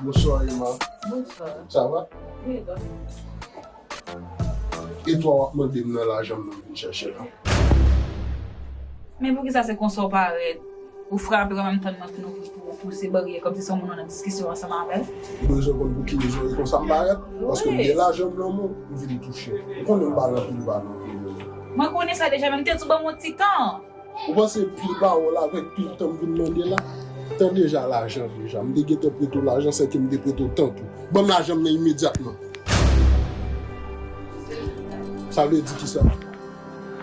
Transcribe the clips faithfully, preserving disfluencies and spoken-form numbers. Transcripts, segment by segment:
Bonswa, Emma. Bonswa. Sa va? Wi, e twa? E twa w ap mande m nan lajan m nan m vin chèche la. Men poukisa se konsa w parèt? Ou frape w menm tann nan pou nou pou pouse baryè kòmsi se yon moun w nan diskisyon ansanm avè l? Ou bezwen konn pou ki rezon e konsa m parèt? Paske m gen lajan m nan men w, m vin touche. Ou konnen m pa nan pil, pa nan pil. Mwen konnen sa deja, men m te di w ban m yon ti tan. Ou panse pil pawòl avèk pil tan m vin mande la? Tan deja lajan deja. M te gentan prete w lajan, sèke m te prete w tan tou. Ban m lajan m nan imedyatman. Sa vle di kisa?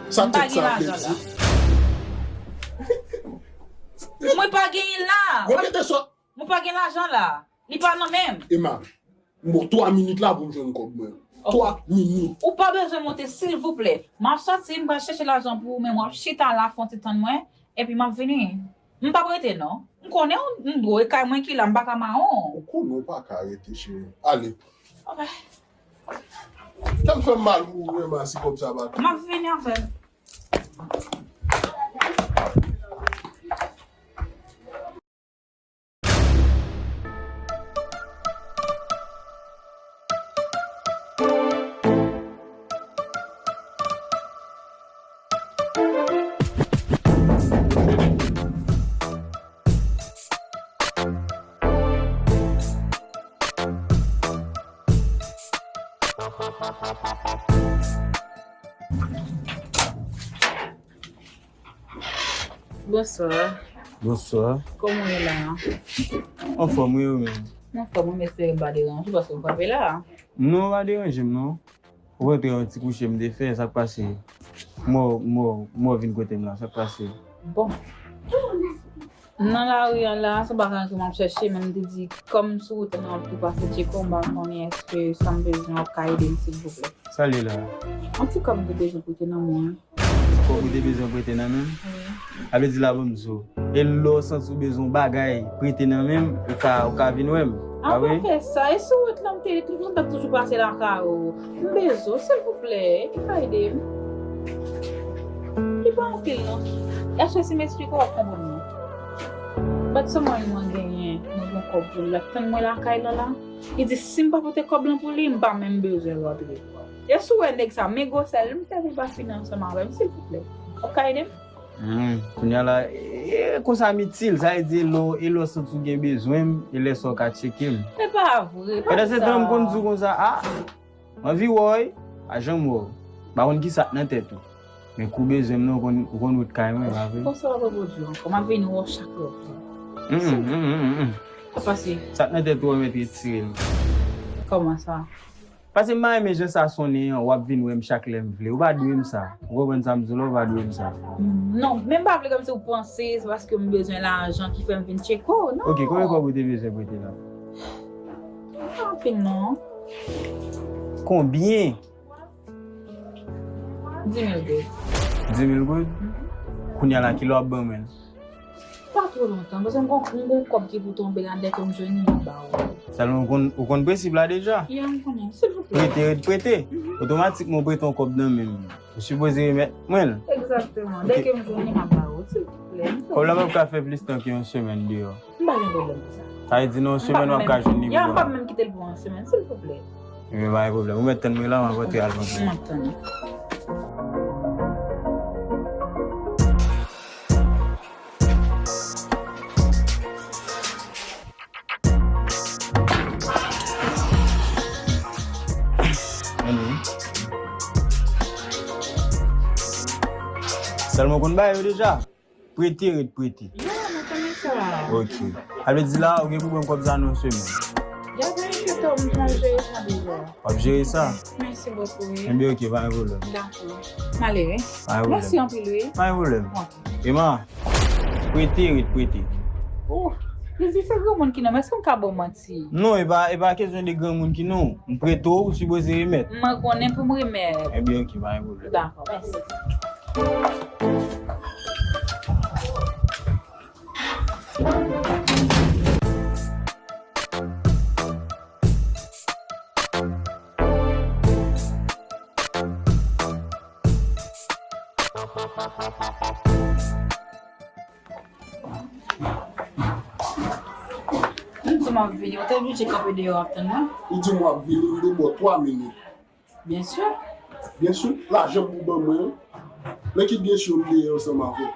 Sa tèt sa vle di? Mwen pa genyen la. Repete sa. Mwen pa gen lajan la. Li pa nan men m. Emma, m ba w twa minit la pou m jwenn kòb mwen. Ok. Twa minit. Ou pa bezwen monte, silvouplè. M ap sòti, m pral chèche lajan pou ou, men w ap chita la, fè yon ti tann mwen, epi m ap vini. M p ap rete, non. M konnen w, m dwe, e kay mwen ki la, m pa ka mawon w. Ou konnen w pa ka rete, cheri. Ale. Ok. Kè m fè m mal mouri, Emma, si kòb sa pa tou. M ap vini avè l. Bonswa. Bonswa. Kòman w ye la a? Anfòm, wi, ou menm? M anfòm, wi, m espere m pa deranje w paske m frape la a. Non, ou pa deranje m, non. Ou rantre yon ti kouche m te fè, sa k pase? Mò, mò, mò vin kote m la, sa k pase? Bon. Nan lari a la, se bagay ke m ap chèche, men m te di, kòm m sou wout la, m ap tou pase tcheke w, m pa konnen èske sa m bezwen w ap ka ede m, silvouplè. Sa l ye la? Yon ti kòb m te bezwen prete nan men w. Kòb ou te bezwen prete nan men m? Wi. Sa vle di la, ban m di w. E lè w santi w bezwen yon bagay, prete nan men m, ou ka, ou ka vin wè m. Pa vre? Apa fè sa, e sou wout la m te ye, tout moun t ap toujou pase lakay ou. M bezwen w, silvouplè, e ki ka ede m? Li pa anpil non. Èske si m esplike w, w ap konprann mwen? Bat sèlman mwen genyen, mwen gen kòb pou l ap tann mwen lakay la la. Li di si m pa pote kòb lan pou li, m pa menm bezwen rantre. E si w wè nèg sa, men gwosè l, m tèt li pa fini ansanm avè m, silvouplè. W ap ka ede m? Hmm, kounye a la, e, e, konsa m itil, sa vle di e lè w, e lè w santi w gen bezwen m, e lè sa w ka tcheke m. Se pa vre, pa di sa. Pandan se tan m konn di w konsa, a, m anvi wè w, wi, pa janm wè w. M pa konn kisa k nan tèt ou. Men kou bezwen m nan, ou konn, ou konn wout kay mwen, pa vre? Konsa w ap pwodui ankò, m ap vini wè w chak lè w vle. Mm, mm, mm, mm, mm. Sa pase. Sa k nan tèt ou an, mèt retire l. Kòman sa? Paske m pa renmen jan sa sonnen an, w ap vin wè m chak lè m vle. Ou pa dwe m sa. Ou konprann sa m di w la, ou pa dwe m sa. Non, men m pa vle kòmsi w panse se paske m bezwen lajan ki fè m vin tcheke w, non. Ok, konbyen kòb ou te bezwen prete la? Pa anpil non. Konbyen? Dis mil goud. Dis mil goud? Mhm. Kounye a la, kilè w ap ban mwen l? Pa twò lontan, paske m gon, m gon kòb ki pou tonbe la, dèke m jwenn li, m ap ba ou. Sèlman ou konn, ou konn prensip la deja? Ya, m konnen, silvouplè. Prete, ret prete. Mhm. Otomatikman, ou prete yon kòb nan men m. Ou sipoze remèt mwen l. Egzakteman. Ok. Dèke m jwenn li, m ap ba ou, silvouplè. Kòb la p ap ka fè plis tan ke yon semèn deyò. M pa gen pwoblèm pou sa. Sa vle di nan yon semèn w ap ka jwenn li pou mwen? Ya, m p ap menm kite l pou yon semèn, silvouplè. Ebyen, pa gen pwoblèm. Ou mèt tann mwen la, m ap rantre al pran pou ou. M ap tann ou. Ann wi. Sèlman w konn bay yo deja. Prete, ret prete. Ya, mwen konnen sa. Ok. Sa vle di la, ou gen pou ban m kòb sa nan yon semèn? Ya, byen, m sonje sa deja. W ap jere sa? Mèsi bokou, wi. Ebyen, ok, pa gen pwoblèm. Dakò. M ale, wi. Pa gen pwoblèm. Mèsi anpil, wi. Pa gen pwoblèm. Ok. Emma, prete, ret prete. Oh, li di se granmoun ki nan men, èske m ka ba w manti? Non, e pa, e pa kesyon de granmoun ki nan w. M prete w, ou sipoze remèt. Mwen konnen pou m remèt. Ebyen, ok, pa gen pwoblèm. Dakò, mèsi. M di M ap vini, ou te oblije kanpe deyò ap tann mwen? Ou di m w ap vini, m te ba w twa minit. Byen si. Byen si, lajan pou ban mwen an. Nan ki byen si m deye ansanm avè w?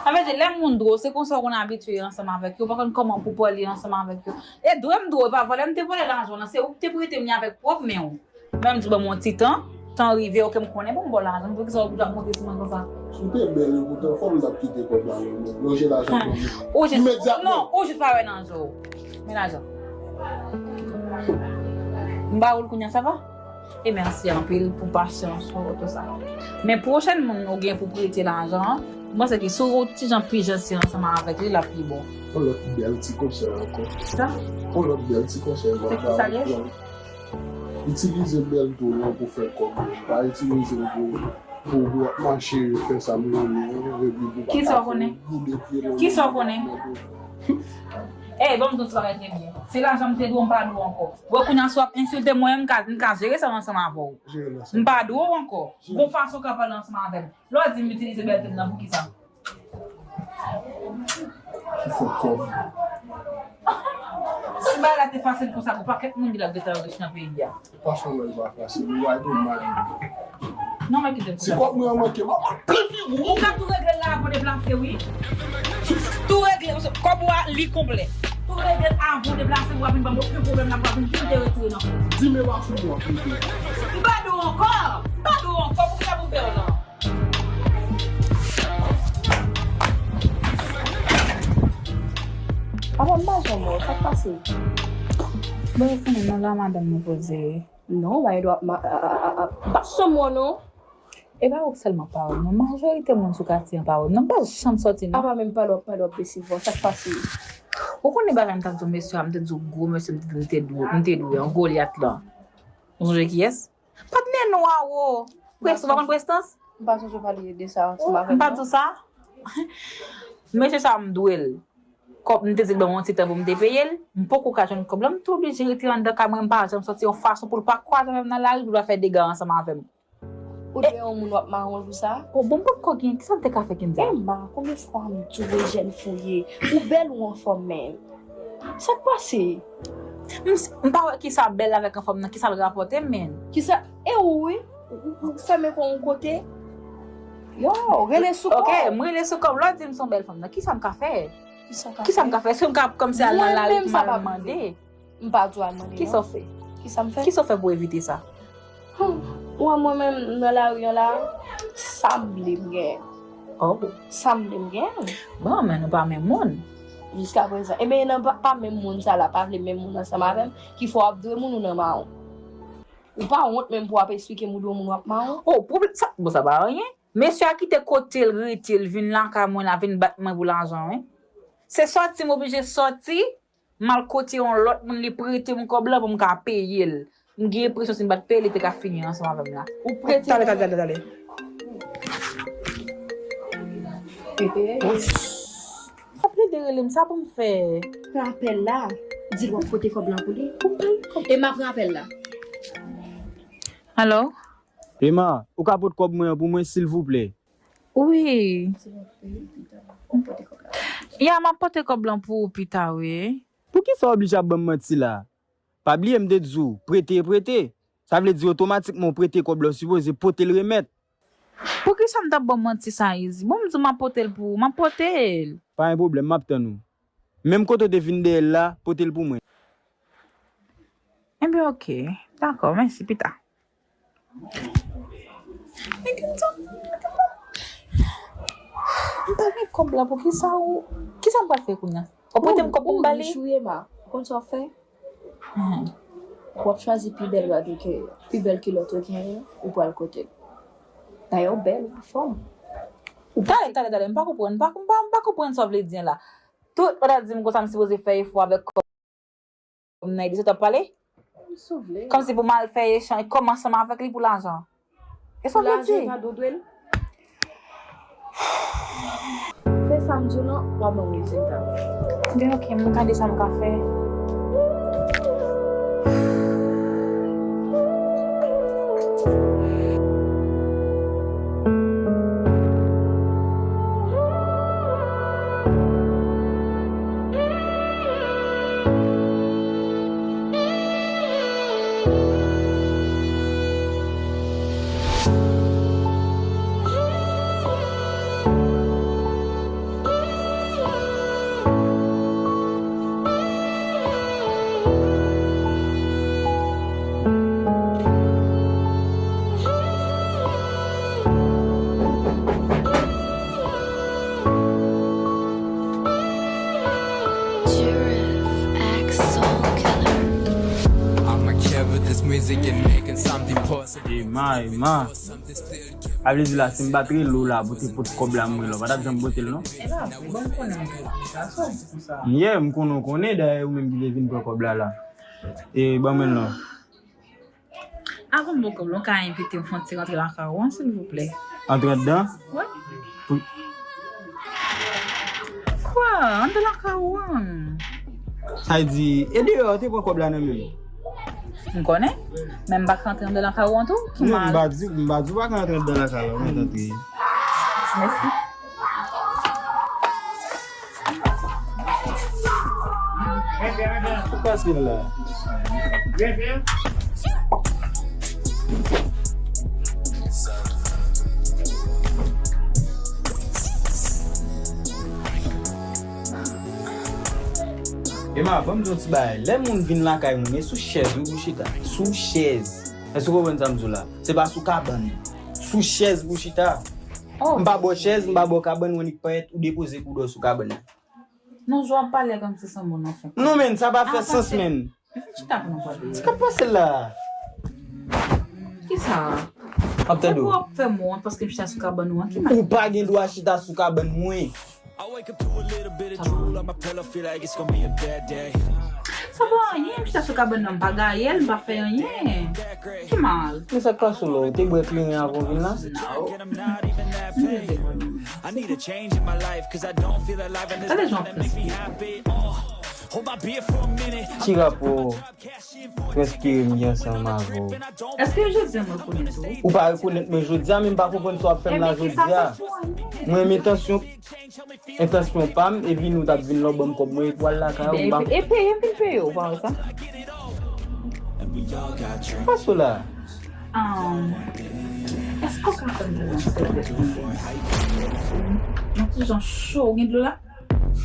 Sa vle di, lè moun dwe w, se konsa w konn abitye ansanm avèk yo, ou pa konn kòman pou pale ansanm avèk yo. E dwe m dwe w, e pa vòlè m te vòlè lajan w nan, se ou ki te prete m li avèk pwòp men w. Men m di, ban m yon ti tan, tan rive, oke, m konnen pou m ba w lajan, poukisa w ap monte sou mwen konsa? Si w te bèl, e poutan, fò m t ap kite kòb la nan men w. Lonje lajan pou mwen. Ou jis, imedyatman. Non, ou jis pa wè nan je w. Men lajan. M ba ou l kounye a, sa va? E mèsi anpil pou pasyans ou, tout sa. Men pwochèn moun ou gen pou prete lajan an, m panse ke si w ti jan pi janti ansanm avèk li, l ap pi bon. Yon lòt bèl ti konsèy ankò. Sa? Yon lòt bèl ti konsèy m ap ba ou. Se ki sa l ye? Itilize bèl do w pou fè kòb. Pa itilize l pou, pou w ap mache, fè sa m renmen, epi pou w pa ka fè goude pye nan men. Kisa w konnen? Kisa w konnen? Ey, ban m di w ti bagay trè byen. Se lajan m te dwe w, m pa dwe w ankò. Bon, kounye a, si w ap ensilte mwen, m ka, m ka jere sa ansanm avè w. M pa dwe w ankò. Gon fason w ka pale ansanm avè m. Lè w di m itilize bèlte m nan, poukisa? Ki fè kòb. Si bagay la te fasil konsa, gon pakèt moun ki t ap gentan rich nan peyi a. Pasyans mwen pa fasil, ou ay de mal. Non, mwen kite m. Si kòb mwen an manke, m ap plen figi w. Ou ka tou regle l la avan w deplase, wi. Tou regle, paske kòb ou a, li konplè. Tou regle l avan w deplase, ou a vin ban m okenn pwoblèm la, ou a vin vin deretire nan kòb. Di men pa sou mwen, plito. M pa dwe w ankò. M pa dwe w ankò, poukisa pou m fè w la? Papa, m pa janm wè w, sa k pase? Bon, e konnen non la madanm mwen poze. Non, w pa gen dwa ap ma-, a, a, a, a, m pa janm wè w non. E pa ou sèlman pa wè m non, majorite moun sou katye an pa wè m non, m pa janm sòti non. Apa menm pale w ap pale w ap bese vwa, sa k pase? Ou konnen bagay m t ap di w mesye a, m te di w gwo mesye m te, m te dwe, m te dwe an Golyat lan. Ou sonje kiyès? Patnè nou a wo. Prestans, ou pa konn Prestans? M pa sonje pale de sa ansanm avè m non. M pa di w sa? Mesye sa a m dwe l. Kòb, m te di l ban m yon ti tan pou m te peye l. M poko ka jwenn kòb la, m te oblije retire anndan kay mwen, m pa janm sòti yon fason pou l pa kwaze avè m nan lari, pou l pa fè dega ansanm avè m. Ou dwe yon moun w ap mawon pou sa? O, bon, m potko gen, kisa m te ka fè Kenza? Emma, konbyen fwa m di w e jèn fi w ye? Ou bèl, ou anfòm menm. Sa k pase? M, m pa wè kisa bèl avèk anfòm nan, kisa l rapòte m menm. Kisa, e ou wi, ou, ou, ou fèmen kò w yon kote. Yo, rele sou kò w. Ok, m rele sou kò m, lè w di m se yon bèl fanm nan, kisa m ka fè? Kisa w ka fè? Kisa m ka fè? Èske m ka kòmsi al nan lari pou m al mande? M pa di w al mande non. Kisa w fè? Kisa m fè? Kisa w fè pou evite sa? Hmm. Ou wè mwen menm nan lari an la, sa m vle m genyen. Oh. Sa m vle m genyen. Bon, men nou pa menm moun. Jiskaprezan. Ebyen, nan pa, pa menm moun sa la, pa vle menm moun ansanm avè m, ki fè w ap dwe moun ou nan mawon. Ou pa wont menm pou w ap esplike m ou dwe moun w ap mawon? Oh, pwoblèm sa, bon, sa pa anyen. Mesye a kite kote l rete, l vin lakay mwen la, vin bat mwen pou lajan, wi. Se sòti m oblije sòti, m al kote yon lòt moun, li prete m kòb la pou m ka peye l. M gen enpresyon si m pa t peye l, li te ka fini ansanm avè m la. Ou prete. Talè, talè, talè, talè. Ehe. Sa plede rele m, sa pou m fè? Pran apèl la. Di l w ap pote kòb lan pou li. Pou m peye kòb. E m ap pran apèl la. Alo? Emma, ou ka pot kòb mwen an pou mwen, silvouplè? Wi. Ya, m ap pote kòb lan pou ou pita, wi. Poukisa w oblije ap ban m manti la? Pa bliye m te di w, prete e prete. Sa vle di otomatikman w prete kòb la, w sipoze pote l remèt. Poukisa m t ap ba w manti sa, Izi? Bon, m di w m ap pote l pou ou, m ap pote l. Pa gen pwoblèm, m ap tann ou. Menm kote w te vin dèyè l la, pote l pou mwen. Ebyen, oke. Dakò, mèsi, pita. Men gentan, m pa gen kòb la, poukisa ou, kisa m pral fè kounye a? Ou prete m kòb pou m ba li? Ou chouye ma, ou konn sa w ap fè? Mhm. W ap chwazi pi bèl rad ou ke, pi bèl kilòt ou genyen, ou pral kote l. Dayè w bèl, ou anfòm. Talè, talè, talè, m pa konprann, m pa, m pa, m pa konprann sa w vle di an la. Tout, ou ta di m konsa m sipoze fè efò avèk kòb m nan, e de sa w t ap pale? Si w vle. Kòmsi pou m al fè echanj, kòm ansanm avèk li pou lajan. E sa w vle di? Pou lajan, pa dwe l. Fè sa m di w lan, w a ban m rezilta. Gen, oke, m gade sa m ka fè. Music and making something possible. Ema, Ema. A vle di la, si m pa t rele w la pou te pot kòb la, mwen la, w pa t ap janm pote l, non? E pa vre, bon, m konnen m te la. Sa sa w di konsa? Yeah, m konnen w konnen, dayè ou menm ki te vin pran kòb la, la. E ban mwen l non. Avan m ba w kòb la, w ka envite m fè yon ti rantre lakay ou an, silvouplè? Antre anndan? Wi. Pou Kwa? Anndan lakay ou an? Sa vle di, e deyò, ou te pran kòb la nan men m? M konnen. Men m pa ka antre anndan lakay ou an tou? Ki mal? Non, m pa di, m pa di w pa ka antre anndan lakay la, ou mèt antre. Mèsi. Ou pase la. Ema, ban m di yon ti bagay. Lè moun vin lakay moun, e sou chèz wi pou chita. Sou chèz. Èske w konprann sa m di w la? Se pa sou kabann. Sou chèz pou chita. Oh. M pa ba w chèz, m pa ba w kabann, ou annik pèt, ou depoze kou dò sou kabann nan. Non, jan w ap pale a kòmsi se yon moun anfen. Non, men, sa pa fè sans, men. Vin chita pou nou pale. Sa k ap pase la? Kisa? M ap tande w. Epi w ap fè m wont paske m chita sou kabann ou an. Ki mal? Ou pa gen dwa chita sou kabann mwen. Sa pa anyen, m chita sou kabann nan, m pa gaye l, m pa fè anyen. Ki mal? Men sa k pase w la, ou te bwè kleren avan w vin la? No. M jis dekonne. Gade jan w ap fè. Ki rapò w? Prèske m gen ansanm avè w. Èske jodi a m rekonèt ou? Ou pa rekonèt mwen jodi a, men m pa konprann sa w ap fè m la jodi a. Mwen menm entansyon, entansyon pa m, epi nou t ap vin la w ban m kòb mwen epi w al lakay ou, m pa. E peye m vin peye w, ou pa wè sa? Pase w la. Èske w ka fè m yon sèvyèt pou mwen? Yon ti jan cho, ou gen dlo la?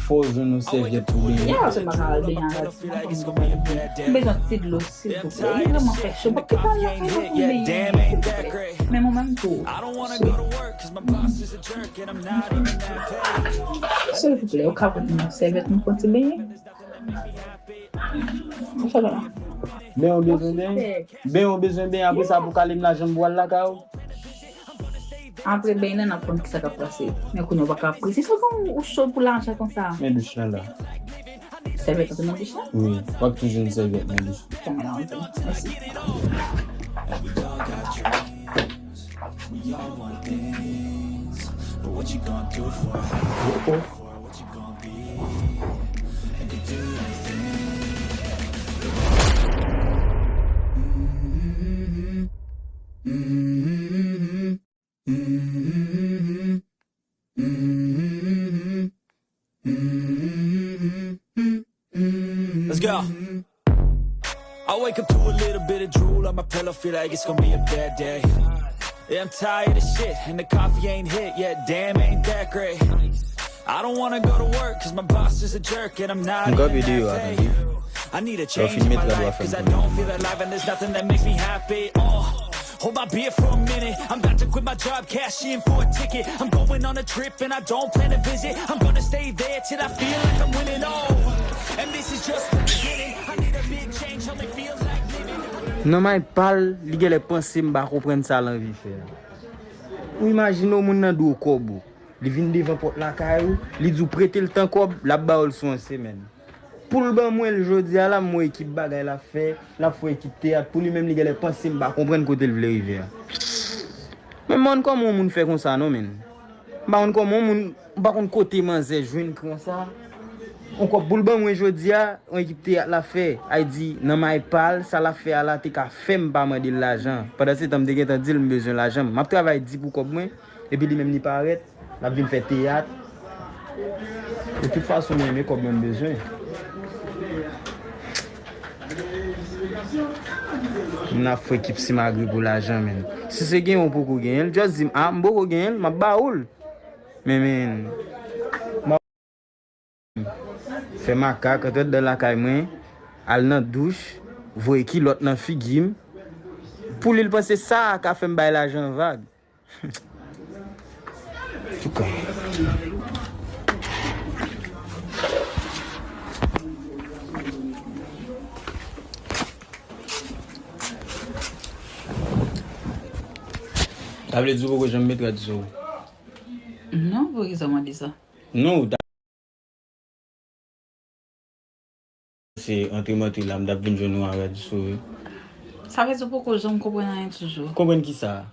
Fò w jwenn yon sèvyèt pou benyen. Ya, se m pa ka al benyen avèk ou. M bezwen ti dlo, silvouplè. Li vrèman fè cho. M p ap kite al lakay mwen pou m benyen, silvouplè. Men mwen menm tou. Silvouplè, ou ka pote m yon sèvyèt, m konn ti benyen? Sa va la. Ben, ou bezwen benyen? Ben, ou bezwen benyen, apre sa pou kale m lajan m pou al lakay ou? Apre benyen nan, n ap konn kisa k ap pase. Men kounye a ou pa ka prese. Sèlman ou cho pou lajan konsa. Men douch lan la. Sèvyèt antre nan douch lan? Wi, w ap toujou jwenn sèvyèt nan douch. Bon, mwen antre. Mèsi. Oh, oh. Let's go. I wake up to a little bit of drool on my pillow, feel like it's gonna be a bad day. Yeah, I'm tired of shit, and the coffee ain't hit yet. Damn, ain't that great. I don't wanna go to work, cause my boss is a jerk, and I'm not even that paid. I need a change in my life, cause I don't feel alive, and there's nothing that makes me happy. Oh, hold my beer for a minute. I'm about to quit my job, cash in for a ticket. I'm going on a trip, and I don't plan to visit. I'm gonna stay there till I feel like I'm winning. Oh, and this is just the beginning. I need a big change, only feels like living. Nan may pa l, li genlè panse m pa konprann sa l anvi fè a. Ou imajine w moun nan dwe w kòb ou. Li vin devan pòt lakay ou, li di w prete l tan kòb, l ap ba w l sou yon semèn. Pou l ban mwen l jodi a la, m wè ekip bagay l ap fè, l ap fè ekip teyat, pou li menm li genlè panse m pa konprann kote l vle rive a. Men m pa konn kòman yon moun fè konsa non, men. M pa konn kòman yon moun, m pa konn kote manzè jwenn kran sa. Yon kòb pou l ban mwen jodi a, yon ekip teyat l ap fè. Ay di, nan may pa l, sa l ap fè a la te ka fè m pa mande l lajan. Pandan se tan, m te gentan di l m bezwen lajan m. M ap travay di pou kòb mwen, epi li menm li parèt, l ap vin fè teyat. De tout fason, mwen, men kòb mwen m bezwen. M ap fè ekip simagri pou lajan, men. Si se genyen w poko genyen l, just di m, a, m poko genyen l, m ap ba ou l. Men, men, m ap fè makak, antre anndan lakay mwen, al nan douch, voye kilòt nan figi m. Pou li, l panse sa ka fè m bay lajan vag. Touka. Sa vle di ou poko janm met rad sou ou? Non, poukisa w mande sa? Non, ou ta se antre m antre la, m t ap vin jwenn ou a rad sou ou. Sa vle di ou poko janm konprann anyen toujou? Konprann kisa?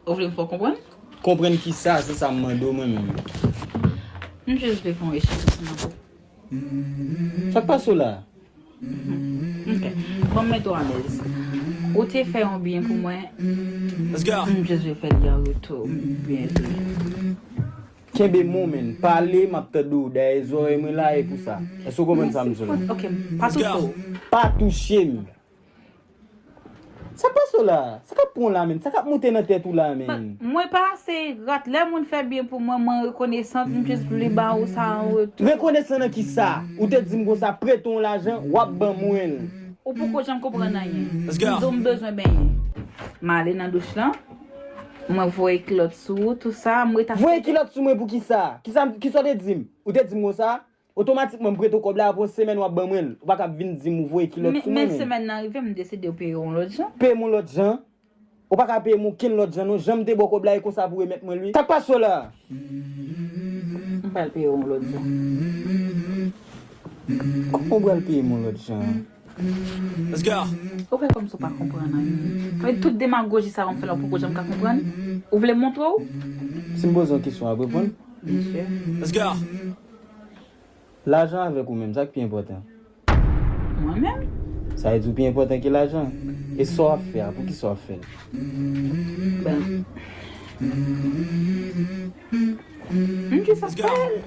Ou vle m fè w konprann? Konprann kisa? Se sa m mande w mwen menm. M jis vle fè yon echanj ansanm avè w. Sa k pase w la? Ok. Ban m mete w alèz. Ou te fè yon byen pou mwen. M jis vle fè li an retou. M byen vle. Kenbe men w, menn. Pale, m ap tande w. Dayè zòrèy mwen la e pou sa. Èske w konprann sa m di w la? Ok, pa touche w. Pa touche m. Sa k pase w la? Sa k ap pran w la, menn? Sa k ap moute nan tèt ou la, menn? Mwen pa se rat. Lè moun fè byen pou mwen, mwen rekonesan, m jis vle ba ou sa an retou. Rekonesan nan kisa? Ou te di m konsa, prete w yon lajan, w ap ban mwen l. Ou poko janm konprann anyen. M di w m bezwen benyen. M ale nan douch lan, mwen voye kilòt sou ou, tou sa, m ret ap... Voye kilòt sou mwen pou kisa? Kisa, kisa w te di m? Ou te di m konsa, otomatikman m prete w kòb la, apre yon semèn w ap ban mwen l. Ou pa ka ap vin di m ou voye kilòt sou mwen, men. Men semèn nan rive, m deside peye w yon lòt jan. Peye m yon lòt jan? Ou pa ka peye m okenn lòt jan non. Jan m te ba w kòb la, e konsa pou remèt mwen l wi. Sa k pase w la? M pral peye w yon lòt jan. Kòman w pral peye m yon lòt jan? Ou fè kòmsi w pa konprann anyen. Men tout demagoji sa w ap fè la, ou poko janm ka konprann? Ou vle m montre w? Si m poze w yon kesyon, w ap reponn? Byen si. Lajan avèk ou menm, sa k pi enpòtan? Mwen menm? Sa vle di ou pi enpòtan ke lajan. E sa w ap fè a, poukisa w ap fè l? Bon. M jis ap fè l.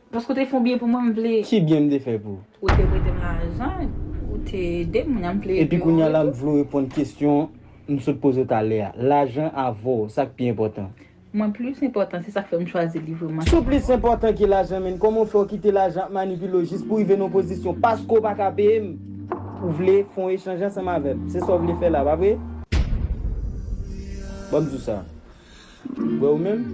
Paske w te fè yon byen pou mwen, m vle. Ki byen m te fè pou ou? Ou te prete m lajan, ou te ede m, m vle. Epi kounye a la, m vle w reponn kesyon m sot poze w talè a. Lajan avè w, sa k pi enpòtan? Mwen plis enpòtan, se sa k fè m chwazi li vreman. Si w plis enpòtan ke lajan, menn, kòman w fè w kite lajan ap manipile w jis pou w rive nan yon pozisyon? Paske w pa ka peye m, ou vle fè yon echanj ansanm avè m. Se sa w vle fè la, pa vre? Ban m di w sa. Wè ou menm,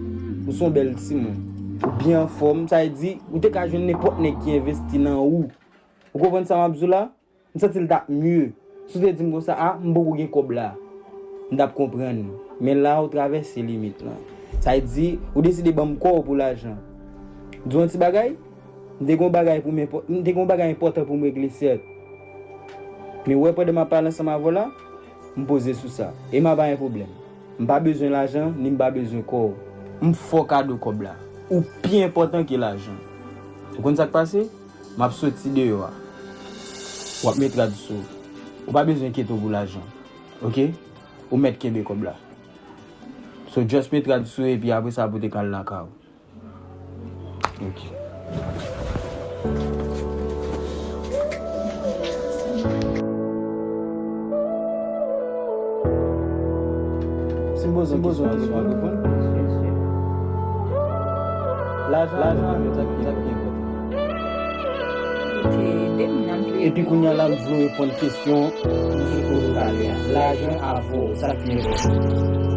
ou se yon bèl timoun. Ou byen anfòm, sa vle di, ou te ka jwenn nenpòt nèg ki envesti nan ou. Ou konprann sa m ap di w la? M santi l t ap mye si w te di m konsa, a, m poko gen kòb la. M t ap konprann. Men la, ou travèse limit lan. Sa vle di, ou deside ban m kò w pou lajan. M di w yon ti bagay? M te gen yon bagay pou m enpò-, m te gen yon bagay enpòtan pou m regle, sèt. Men w wè, pandan m ap pale ansanm avè w la, m poze sou sa. E m a pa gen pwoblèm. M pa bezwen lajan, ni m pa bezwen kò w. M fè w kado kòb la. Ou pi enpòtan ke lajan. Ou konn sa k pase? M ap soti deyò a. W ap met rad sou ou. Ou pa bezwen enkyete w pou lajan. Oke? Ou mèt kenbe kòb la. So, just met rad sou ou epi apre sa pote kay la lakay ou. Ok. Si m poze w kesyon, w ap reponn? Lajan, lajan avè w, sa k pi, sa k pi enpòtan? Epi kounye a la, m vle w reponn kesyon m te poze w talè a. Lajan avè w, sa k pi enpòtan?